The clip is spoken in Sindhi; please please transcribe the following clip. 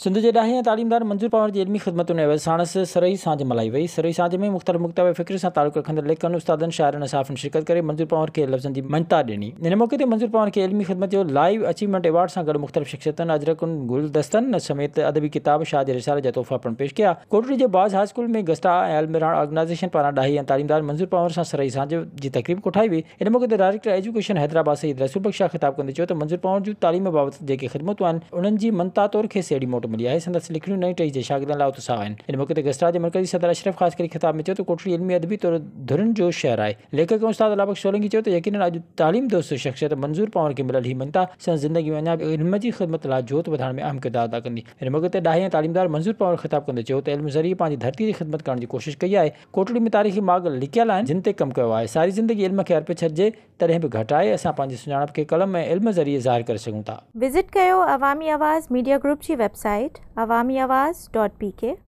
سنڌ جي ڏاهي ۽ تعليمدار منظور پنهور جي علمي خدمتن عيوض ساڻس سرهي سانجهه ملهائي وئي. سرهي سانجهه ۾ مختلف مڪتبه فڪر سان تعلق رکندڙ ليکڪن، استادن، شاعرن ۽ صحافين شرڪت ڪري منظور پنهور کي لفظن جي مڃتا ڏني. ان موقعي تي منظور پنهور کي علمي خدمت جو لائيو اچيومينٽ ايوارڊ سان گڏ مختلف شخصيتن اجرڪن، گلدستن سميت ادبي ڪتاب، شاهه جي رسالي جا تحفا پڻ پيش ڪيا. ڪوٽڙي جي بوائز هاء اسڪول ۾ گسٽا ۽ المهراڻ آرگنائيزيشن پاران ڏاهي ۽ تعليمدار منظور پنهور سان سرهي سانجهه جي تقريب ڪوٺائي وئي. ان موقعي تي ڊائريڪٽر ايجوڪيشن حيدرآباد سيد رسول بخش شاهه خطاب ڪندي چيو ته منظور پنهور جون تعليم بابت جيڪي خدمتون آهن انهن جي مڃتا طور کيس اهڙي موٽ ملي آهي سندس لکڻيون نئين ٽهي جي شاگردن لاء اتساهه آهن. ان موقعي تي گسٽا جي مرڪزي صدر اشرف خاصخيلي خطاب ۾ چيو ته ڪوٽڙي علمي ادبي طور ڌرين جو شهر آهي. ليکڪ ۽ استاد الله بخش سولنگي چيو ته يقينن اڄ تعليم دوست شخصيت منظور پنهور کي مليل هي مڃتا سندس زندگي ۾ اڃا به علم جي خدمت لاء جوت وڌائڻ ۾ اهم ڪردار ادا ڪندي. ان موقعي تي ڏاهي ۽ تعليمدار منظور پنهور خطاب ڪندي چيو ته علم ذريعي پنهنجي ڌرتي جي خدمت ڪرڻ جي ڪوشش ڪئي آهي ڪوٽڙي ۾ تاريخي ماڳ لڪيل آهن جن تي ڪم ڪيو آهي. ساري زندگي علم کي ارپي ڇڏجي تڏهن به گهٽ آهي. اسان پنهنجي سڃاڻپ کي قلم ۽ علم ذريعي ظاهر ڪري سگهون ٿا. وزٽ ڪيو عوامي آواز ميڊيا گروپ جي website Awami Awaz dot P K.